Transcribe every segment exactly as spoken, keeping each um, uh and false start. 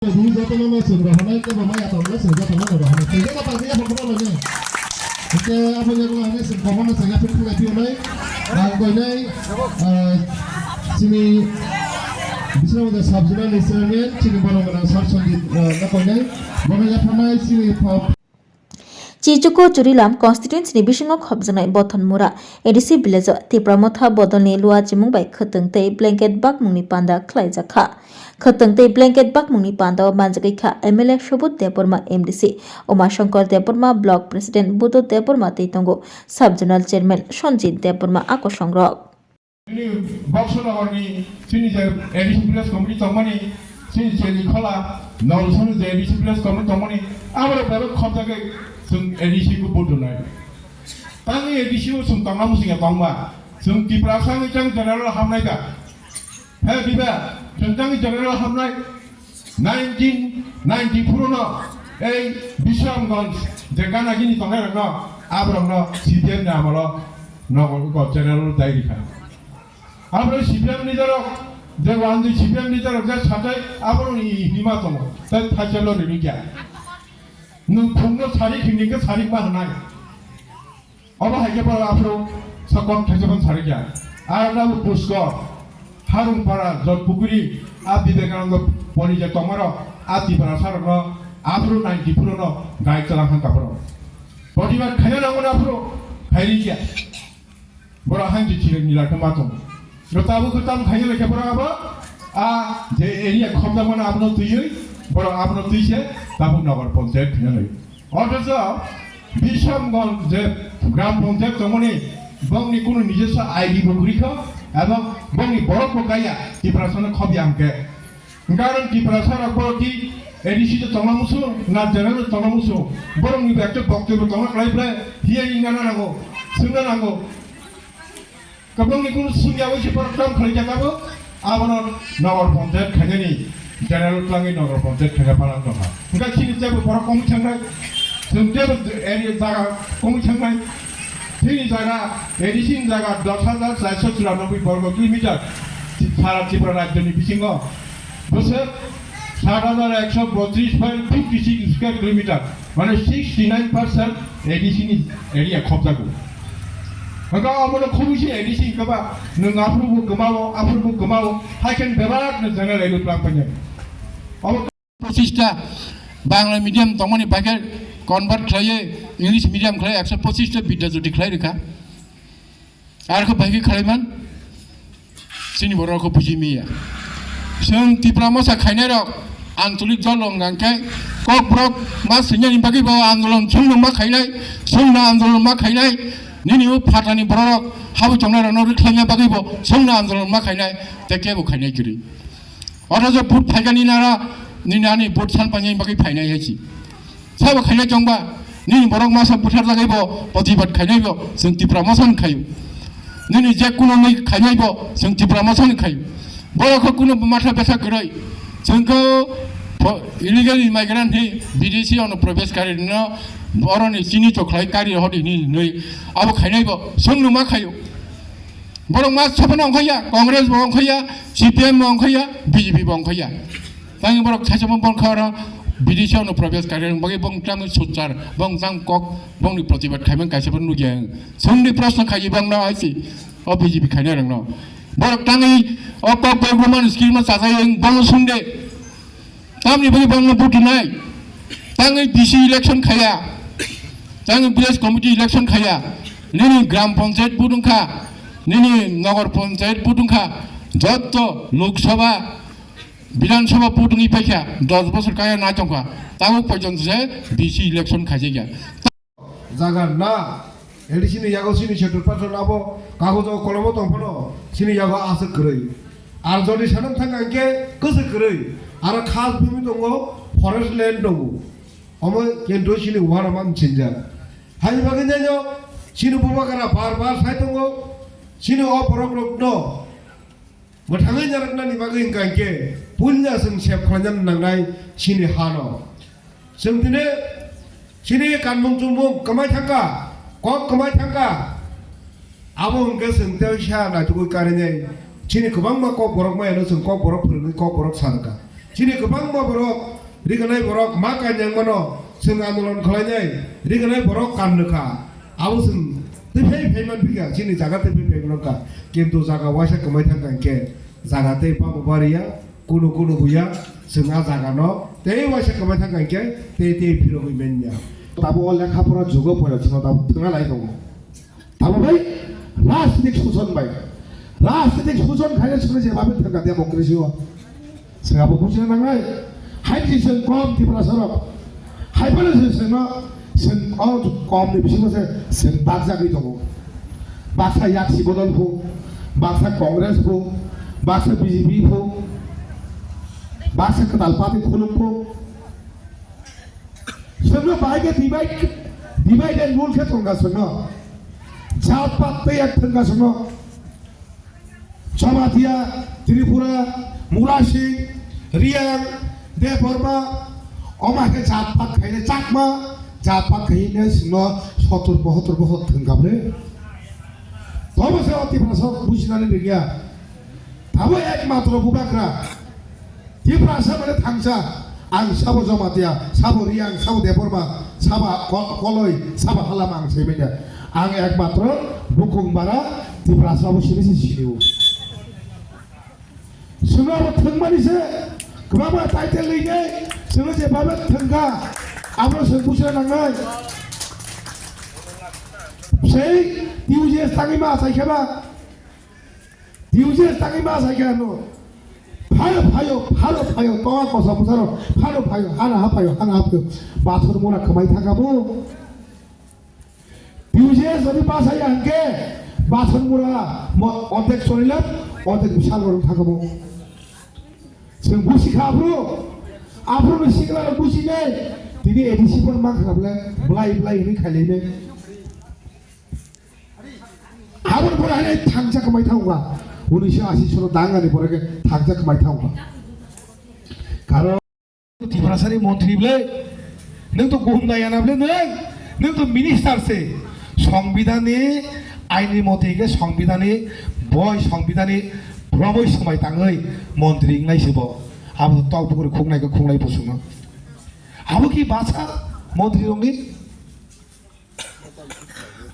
Di jotono no chwng rohornai, tei bo maya tongo, chwng jotono no rohornai. Chwng joto pagwi yapha kwbangma ni. Hwnkhe abo yago hwnwi chwng kwbangma chwng yapha khlai phiyonai. Ang koinai, ah, chini Bisramgada sub zonal ni chairman, chini borok gwnang Sir Sanjit, ah, no koinai. Bono yapharnai chini pha- Chichuku Churilam constituency ni bisingo khopjaknai Bothonmura A D C village o Tipra Motha bodolni lua chimung bai khwtwng tei blanket bakmungni panda khlaijak kha. Khwtwng tei blanket bakmungni panda o manjagwi kha M L A Subodh Debbarma, M D C Umashankar Debbarma, Block President Budhu Debbarma tei tongo Sub Zonal Chairman Sanjit Debbarma a kosongrok. Chini Boxonagarni chini je A D C village committee tongmani, chini Chelikhola, Nalsoni je A D C village committee tongmani, aborok bebak khopjagwi chwng A D C khe vote rwnai. Tangwi A D C o chwng tongna muchungya tongma, chwng Tiprasa wngwi tang general hamnai da. He diba, chwng tangwi general hamnai. Nineteen ninety-four no ei Bisramganj je gana gini tongnai rok no, aborok no C P M ni amolo nogo general dai rikha. Aborok C P M ni jarok je wandi C P M ni jarok je satai aborok ni hima tongo, tai thaisa lo rini kya. Nwng phungno sarik hini khe sarik ma hwnai. Obo hai khe borok aphuru sokok thaisa phano sarik ya. Aro tabuk Puskor, Harungpara, Jotpukuri, a Vivekananda pori je tongmarok, a Tiprasa rokno aphuru ninety-four no gai chwla hangka borok. Protibad khaina nango na aphuru khairi ya. Borok hain je chirek nila khe ma tong. Ro tabuk khe tam khaina lekhe borok abo a je area khopjak mano abono twiwi borok abono twi se tabuk Nagar Panchayat khaina lai. Othocho Bisramganj je gram panchayat tongmani bongni kunu nijoswa I D bo kwrwi kho, ebong bongni borok bo kaya Tiprasano khobya hwnkhe. Hwnkhe aro Tiprasa rok borok di A D C to tongna musu, na general to tongna musu, borokni bo ekta boktoi bo tongna khlai phlai, hiya wngna nango, swngna nango. Kwbangni kunu sumya bai se borok kam khlai jaka bo, abono Nagar Panchayat khainani, general twlangwi Nagar Panchayat khaina phalang tongkha. Hwnkhe chini teibo borok komwi thangnai, chwng teibo area jaga komwi thangnai. Chini jaga, A D C ni jaga dos hajar charso churanobboi borgo kilometer, sara Tripura rajyoni bisingo bwswk sat hajar ekso botris point fifty six square kilometer. Mane sixty nine percent A D C ni area khopjago. Hwnkhe omono khobwi se A D C hwnkhe ba nwng aphuru bo kwmao, aphuru bo kwmao, hai khe bebak no general area plan painai. Obo pochista Bangla medium tongmani bagwi convert khlaiwi English medium khlai ekso pochista Bidya Jyoti khlai rwkha. Ar khe bai khe khlaiman, chini borok khe buji miya. Chwng Tipra Motha khainai rok, ancholik dol rok hwnkha khe Kokborok ma swinani bagwi bo andolon chwngno ma khainai, chwngno andolon ma khainai, nini o phatani borok rok habwi tongnai rokno rwkhlaina bagwi bo chwngno andolon ma khainai, tei kebo khainai kwrwi. Othocho vote phaikani nara nini ani vote san painani bagwi phainai hai si. Sabo khainai chongba, nini borok masa butharjagwi bo protibad khainai bo, chwng Tipra Motha ni khaio. Nini je kuno nwi khainai bo, chwng Tipra Motha ni khaio. Borok kho kuno matha betha kwrwi. Chwng kho pho-, illegal immigrant hi bidesi ono probesh kari no boroni chini chokhlai kari hodi hini hinwi abo khainai bo, chwng numa khaio. Borok ma sophano ongkhaiya, Congress bo ongkhaiya, C P M bo ongkhaiya, B J P bo ongkhaiya. Tangwi borok saisamo bongkha oro bidesi ono probesh kari bagwi bong tamo suchar, bong jang kok, bongni protibad khaimang kaisa bo nukya. Chwngni proshno khaiji bangno aisi, o B J P khainai rokno. Borok tangwi o kok bai roman screen ma chajai wng bongno sungde. Tamni bagwi bangno butunai. Tangwi D C election khaya. Tangwi village committee election khaya. Nini gram panchayat but wngkha. Nini nagar panchayat but wngkha. Jotto Lok Sabha, Bidhan Sabha but wngwi paikha. Dos bosor kaya nai tongkha. Tabuk porjonto se D C election khaijakya. Jaga na, A D C ni yago chini setur patron abo kagojo kolomo tong phano chini yago aswk kwrwi. Ar jodi sanam thang hwnkhe kwswk kwrwi. Aro khas bumi tongo, forest land tongo. Omo kintu chini uanama mchinjak. Haini bagwi naino chini bubagra bar bar sai tongo, chini o borok rokno mwthangwi narwknani bagwi hwnkha hinkhe puila chwng sep khlaina nangnai chini hano. Chwng tini chini kanmung chumung kwmai thangkha, kok kwmai thangkha. Abo hwnkhe chwng tei sa naitugwi karinai chini kwbangma kok borok mayano chwng kok borok phwrwngwi kok borok sa rwkha. Chini kwbangma borok, riganai borok ma kanyang mano, chwng andolon khlainai, riganai borok kan rwkha. Abo chwng twi phai phai man phika, chini jaga twi phai phai man kha. Kintu jaga waisa kwmai thang kha hinkhe, jaga tei babo bariya, kunu kunu buya, chwng a jaga no tei waisa kwmai thang kha hinkhe, tei tei phirogwi manya. Tabo o lekha pora jugo pore chwngno tabo thwngna lai tongo. Tamo bai rajnitik sujon bai. Rajnitik sujon khaina sini je babe thangka democracy o. Sengabo bujina nangnai. Hai si seng kom Tiprasa rok. Hai pala se seng no seng kom kom ni bisingo se seng bakjagwi tongo. Baksa yaksi bodol phu, baksa Congress phu, baksa B J P phu, baksa kwtal party khulum phu. Sengno bahai khe divide, divide and rule khe thwngkha sengno. Jat pat tei ek thwngkha sengno. Jamatia, Tripura, Murasing, Riang, Debbarma, oma khe jat pat khaine Chakma, jat pat khaine sengno sotor bohotor bohot thwngkha ble. Tobo se o Tiprasa bujinani rwgya. Tabo ekmatro bubagra. Tiprasa mane thangsa, ang sabo Jamatia, sabo Riang, sabo Debbarma, sabo Ko-, Koloi, sabo Halama ang sai manya. Ang ekmatro bukung bara Tiprasa bo sini si sini o. Sungno abo thwngmani se, kwbangma title leinai, sungno je baba thwngkha, abo se busa nangnai. Sei T U J S tangwi ma sai kheba. T U J S tangwi ma sai khe ano. Phayo, phayo, pharo, phayo, tonga kosa musaro, pharo, phayo, hana ha phayo, hana ha phayo. Bathor mura kwmai thangkha bo. T U J S jodi ma sai ya hwnkhe, bathor mura mo-, ordek chorilam, ordek bisal gorok thangkha bo. Chwng busi kha aphuru, aphuru ni sikla rok busi nai, tini A D C pon mang khna bwlai, bwlai, bwlai hwnwi khailai nai. Aboni pore hai thangsa kwmai thangkha. Unisho ashi soro dangani pore khe thangsa kwmai thangkha. Karon Tiprasani montri ble, nwng to kuhum da yana ble nwng, nwng to minister se. Songbidani aini mote ke songbidani boi songbidani bromoi swmai tangwi montri wngnai se bo. Abo tok bukuri khuknai khe khuknai bo swngo. Abo ki basa montri rokni?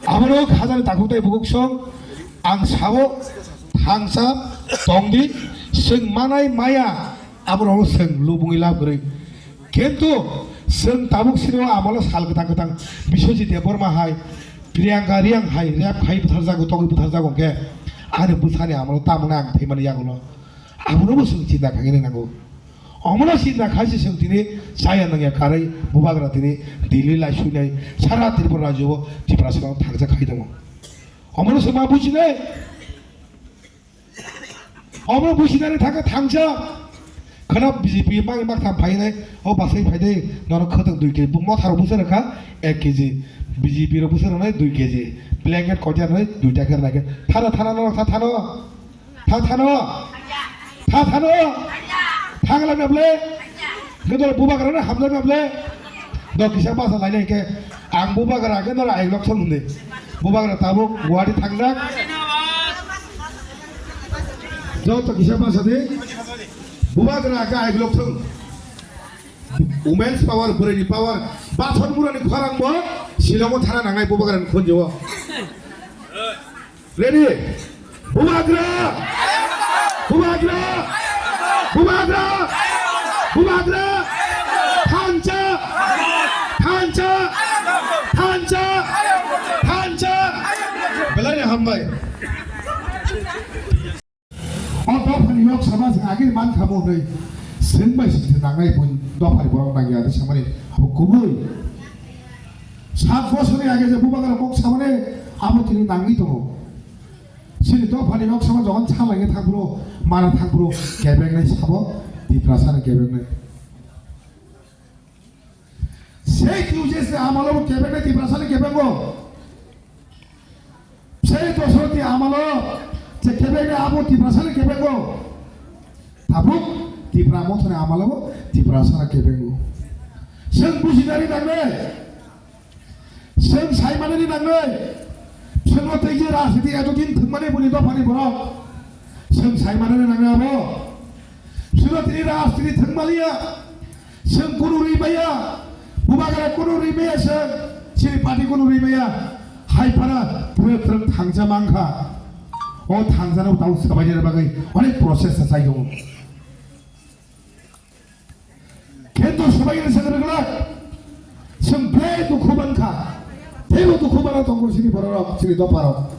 Abono khajani takhuk tei bukhuk song ang sao thangsa tongdi, chwng manai maya aborokno chwng lubungwi lab kwrwi. Kintu chwng tabuk sini o amalo sal kwthang kwthang Biswajit Debbarma hai, Priyanka Riang hai rep khai butharjago, tongwi butharjago hwnkhe ani bwsani amalo tamoni ang thaimani yagulo. Abonobo chwng chinta khaina nango. Omono chinta khai se chwng tini chaya nangya karwi bubagra tini Delhi lai suinai sara Tripura rajyo o Tiprasa rok thangsa khai tongo. Omono chwng ma bujinai, omono bujinani thangkha thangsa khana B J P mang mak tham phainai o basai phaidai nono khwtwng dui kg bo motharo busa rwkha ek kg, B J P rok busa rwnai dui kg, blanket kotor rwnai duita khe rwnai khe thana thana norok tha thano. Tha thano. Tha thano. Thangla na ble. Gedor bubagra na hamla na ble. Do kisa basa lainai ke. Ang bubagra ke dora ai lok thon hunde. Bubagra tabuk Guwahati thangjak. Joto kisa basa de. Bubagra ke ai lok thon. Women's power, bwrwini power. Bathon burani khorang bo. Silongo thana nangnai bubagra ni khonjo. Ready? Bubagra! Bubagra! Bubagra! Bubagra! Thansa! Thansa! Thansa! Thansa! Belai ni hambai. O dophani yok sama se agi man khamo hwnwi swng bai swng se nangnai bun dophani borok nangya hwnwi samani abo kubui. Sat bosorni age je bubagra kok samani abo tini nangwi tongo. Chini dophani nok sama jogon salaini thangphuru, mana thangphuru, kebengnai sabo, Tiprasani kebengnai. Sei T U J S ni amalo bo kebengnai Tiprasani kebengo. Sei Dosroti amalo je kebengnai abo Tiprasani kebengo. Tabuk Tipra mothani amalo bo Tiprasani kebengo. Chwng bujinani nangnai. Chwng sai manani nangnai. Chwngno tei je rajniti eto din thwngmani boni dophani borok. Chwng sai manani nangnai abo. Sirotini rajniti thwngmaliya. Chwng kunu rimaya. Bubagra kunu rimaya chwng. Chini party kunu rimaya. Hai phano bwrwi kwrwng thangcha mankha. O thangjano tamo swbainani bagwi onek process sa chai tongo. Kento swbainani chwng rwgwlak. Chwng belai dukhu mankha. Teibo dukhu mana tongo chini bororok, chini dopharok.